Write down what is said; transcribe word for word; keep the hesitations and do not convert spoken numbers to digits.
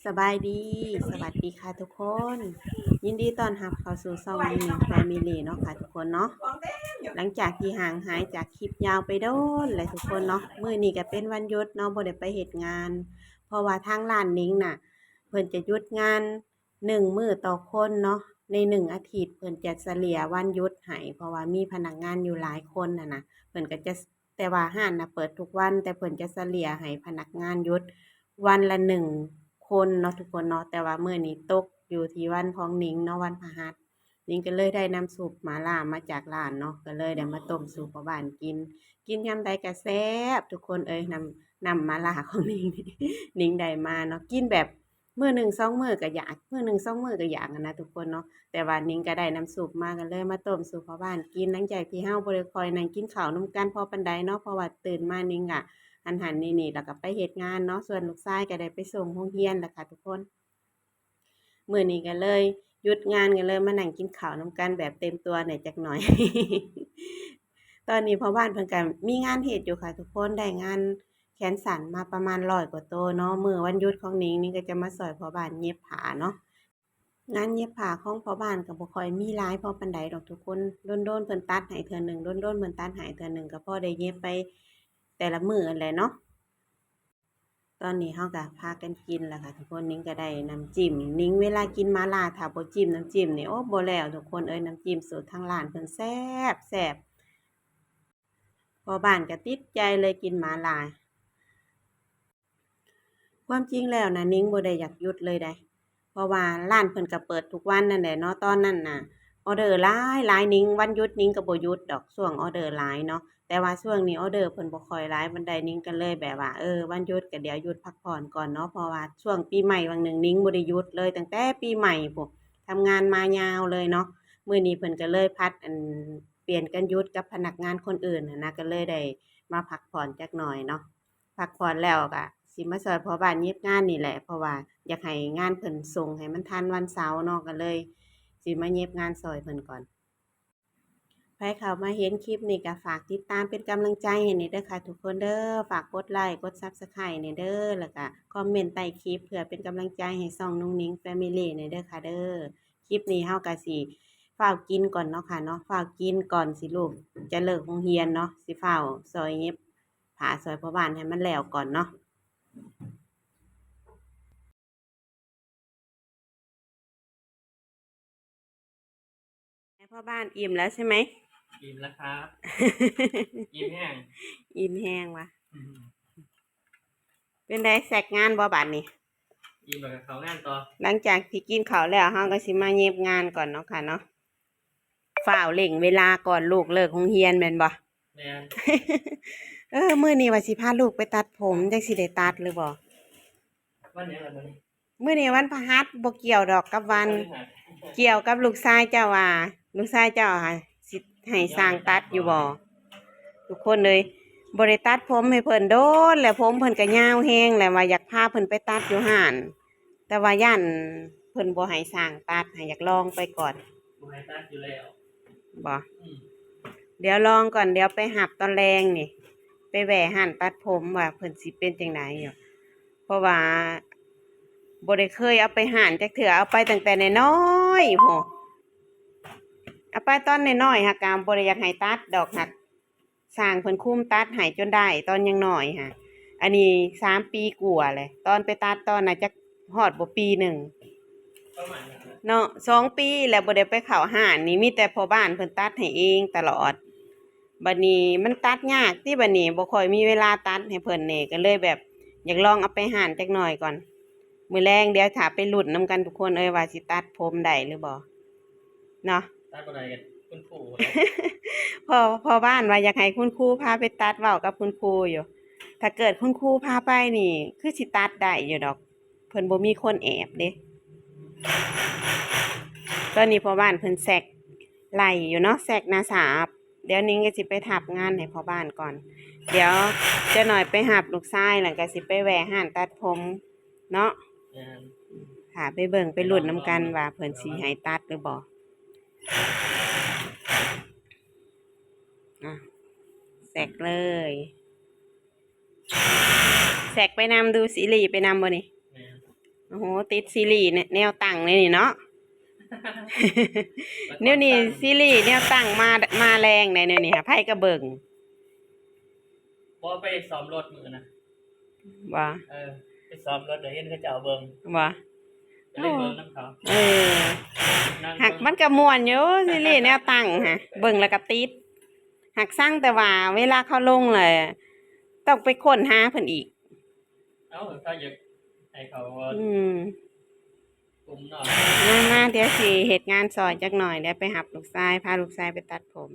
สบายดี สวัสดีค่ะทุกคน ยินดีต้อนรับเข้าสู่ช่องหนิงแฟมิลี่เนาะค่ะทุกคนเนาะ หลังจากที่ห่างหายจากคลิปยาวไปโดนเลยทุกคนเนาะ มื้อนี้ก็เป็นวันหยุดเนาะ บ่ได้ไปเฮ็ดงาน เพราะว่าทางร้านหนิงน่ะ เพิ่นจะหยุดงานหนึ่งมื้อต่อคนเนาะ ในหนึ่งอาทิตย์เพิ่นจะเฉลี่ยวันหยุดให้ เพราะว่ามีพนักงานอยู่หลายคนน่ะนะ เพิ่นก็จะ แต่ว่าร้านน่ะเปิดทุกวัน แต่เพิ่นจะเฉลี่ยให้พนักงานหยุดวันละหนึ่งคนเนาะทุกคนเนาะ แต่ว่ามื้อนี้ตกอยู่ที่วันของหนิงเนาะ วันพฤหัส หนิงก็เลยได้น้ำซุปหม่าล่ามาจากร้านเนาะ ก็เลยได้มาต้มสู่พ่อบ้านกิน กินยามใดก็แซ่บทุกคนเอ้ย น้ำ น้ำหม่าล่าของหนิง หนิงได้มาเนาะ กินแบบ มื้อหนึ่งสองมื้อก็อยาก มื้อหนึ่งสองมื้อก็อยากหั้นนะทุกคนเนาะ แต่ว่าหนิงก็ได้น้ำซุปมา ก็เลยมาต้มสู่พ่อบ้านกิน หลังจากที่เฮาบ่ได้ค่อยนั่งกินข้าวนำกันพอปานใดเนาะ เพราะว่าตื่นมาหนิงก็หันๆ นี่ๆ แล้วก็ไปเฮ็ดงานเนาะ ส่วนลูกชายก็ได้ไปส่งโรงเรียนแล้วค่ะทุกคน มื้อนี้ก็เลยหยุดงาน ก็เลยมานั่งกินข้าวนำกันแบบเต็มตัวแหน่จักหน่อย ตอนนี้พ่อบ้านเพิ่นก็มีงานเฮ็ดอยู่ค่ะทุกคน ได้งานแขนสั้นมาประมาณร้อยกว่าโตเนาะ มื้อวันหยุดของหนิง หนิงก็จะมาซ่อยพ่อบ้านเย็บผ้าเนาะ งานเย็บผ้าของพ่อบ้านก็บ่ค่อยมีหลายพอปานใดดอกทุกคน โดนๆ เพิ่นตัดให้เทื่อหนึ่ง โดนๆ เพิ่นตัดให้เทื่อหนึ่ง ก็พอได้เย็บไปแต่ละมื้อหั้นแหละเนาะ ตอนนี้เฮาก็พากันกินแล้วค่ะทุกคน หนิงก็ได้น้ำจิ้ม หนิงเวลากินหม่าล่าถ้าบ่จิ้มน้ำจิ้มนี่ โอ้ บ่แล้วทุกคนเอ้ย น้ำจิ้มสูตรทางร้านเพิ่นแซ่บแซ่บ พ่อบ้านก็ติดใจเลยกินหม่าล่า ความจริงแล้วนะหนิงบ่ได้อยากหยุดเลยเด้ เพราะว่าร้านเพิ่นก็เปิดทุกวันนั่นแหละเนาะ ตอนนั้นน่ะออเดอร์หลายหลาย หนิงวันหยุดหนิงก็บ่หยุดดอก ช่วงออเดอร์หลายเนาะ แต่ว่าช่วงนี้ออเดอร์เพิ่นบ่ค่อยหลายปานใด หนิงก็เลยแบบว่า เออ วันหยุดก็เดี๋ยวหยุดพักผ่อนก่อนเนาะ เพราะว่าช่วงปีใหม่หว่างหนึ่งหนิงบ่ได้หยุดเลย ตั้งแต่ปีใหม่พู้น ทำงานมายาวเลยเนาะ มื้อนี้เพิ่นก็เลยผัด อัน เปลี่ยนกันหยุดกับพนักงานคนอื่นหั้นนะ ก็เลยได้มาพักผ่อนจักหน่อยเนาะ พักผ่อนแล้วก็สิมาซ่อยพ่อบ้านเย็บงานนี่แหละ เพราะว่าอยากให้งานเพิ่นส่งให้มันทันวันเสาร์เนาะ ก็เลยสิมาเย็บงานซ่อยเพิ่นก่อน ไผเข้ามาเห็นคลิปนี้ก็ฝากติดตามเป็นกำลังใจให้แหน่เด้อค่ะทุกคนเด้อ ฝากกดไลก์ กดซับสไครบ์แหน่เด้อ แล้วก็คอมเมนต์ใต้คลิปเพื่อเป็นกำลังใจให้ช่องหนุ่งหนิงแฟมิลี่แหน่เด้อค่ะเด้อ คลิปนี้เฮาก็สิฟ้าวกินก่อนเนาะค่ะเนาะ ฟ้าวกินก่อนสิลูกจะเลิกโรงเรียนเนาะ สิฟ้าวซ่อยเย็บผ้าซ่อยพ่อบ้านให้มันแล้วก่อนเนาะ ให้พ่อบ้านอิ่มแล้วใช่ไหม อิ่มแล้วครับ อิ่มแฮง อิ่มแฮงว่ะ อืม เป็นได แซกงานบ่บาดนี้ อิ่มแล้วก็เข้างานต่อ หลังจากที่กินข้าวแล้ว เฮาก็สิมาเย็บงานก่อนเนาะค่ะเนาะ ฟ้าวเร่งเวลาก่อนลูกเลิกโรงเรียนแม่นบ่ แม่น เออ มื้อนี้ว่าสิพาลูกไปตัดผม จักสิได้ตัดหรือบ่ วันหยังล่ะมื้อนี้ มื้อนี้วันพฤหัส บ่เกี่ยวดอกกับวัน วันพฤหัส เกี่ยวกับลูกชายเจ้าว่า ลูกชายเจ้าหาสิให้ช่างตัดอยู่บ่ ทุกคนเอ้ย บ่ได้ตัดผมให้เพิ่นโดนแล้ว ผมเพิ่นก็ยาวแฮงแล้ว ว่าอยากพาเพิ่นไปตัดอยู่ร้าน แต่ว่าย้านเพิ่นบ่ให้ช่างตัด ให้อยากลองไปก่อน บ่ให้ตัดอยู่แล้ว บ่ อืม เดี๋ยวลองก่อน เดี๋ยวไปรับตอนแลงนี่ ไปแวะร้านตัดผมว่าเพิ่นสิเป็นจั่งใดอยู่ เพราะว่าบ่ได้เคยเอาไปร้านจักเทื่อ เอาไปตั้งแต่น้อยๆ พู้น เอาไปตอนน้อยๆ หากก็บ่ได้อยากให้ตัดดอก หากช่างเพิ่นคุมตัดให้จนได้ตอนยังน้อยหั้น อันนี้สามปีกว่าแหละ ตอนไปตัดตอนน่ะจักฮอดบ่ปีหนึ่ง ประมาณนั้นนะ เนาะ สองปีแล้วบ่ได้ไปเข้าร้านนี่ มีแต่พ่อบ้านเพิ่นตัดให้เองตลอด บัดนี้มันตัดยากติ บัดนี้บ่ค่อยมีเวลาตัดให้เพิ่นแหน่ ก็เลยแบบอยากลองเอาไปร้านจักหน่อยก่อน มื้อแลงเดี๋ยวถ้าไปลุ้นนำกันทุกคนเอ้ย ว่าสิตัดผมได้หรือบ่เนาะ ตัดบ่ได้ก็คุณครู พ่อ พ่อบ้านว่าอยากให้คุณครูพาไปตัด เว้ากับคุณครูอยู่ ถ้าเกิดคุณครูพาไปนี่ คือสิตัดได้อยู่ดอก เพิ่นบ่มีคนแอบเด้ ตอนนี้พ่อบ้านเพิ่นแซกไล่อยู่เนาะ แซกหน้าสาบ เดี๋ยวหนิงก็สิไปรับงานให้พ่อบ้านก่อน เดี๋ยวจักหน่อยไปรับลูกชาย แล้วก็สิไปแวะร้านตัดผมเนาะ แม่น ถ้าไปเบิ่งไปลุ้นนำกันว่าเพิ่นสิให้ตัดหรือบ่ อ่ะ แซกเลย แซ แจ็คไปนำดู ซีรีส์ไปนำบ่นี่ แม่น โอ้โห ติดซีรีส์เนี่ยแนวตั้งเลยนี่เนาะ เดี๋ยวนี้ซีรีส์แนวตั้งมามาแรงในเดี๋ยวนี้ค่ะ ไผก็เบิ่ง บ่ไปซ้อมรถมื้อนะ บ่ เออ ไปซ้อมรถเดี๋ยวเห็นเขาเจ้าเบิ่ง บ่ ก็เลยเบิ่งนำเขา เออ นั่ง หักมันก็ม่วนอยู่ซีรีส์แนวตั้งฮะ เบิ่งแล้วก็ติด หักสั่งแต่ว่าเวลาเขาลงเลยต้องไปค้นหาเพิ่นอีก เอ้าเขาอยากให้เขา อืม กลุ่มเนาะ มามาเดี๋ยวสิเฮ็ดงานซอยจักหน่อย เดี๋ยวไปรับลูกชาย พาลูกชายไปตัดผม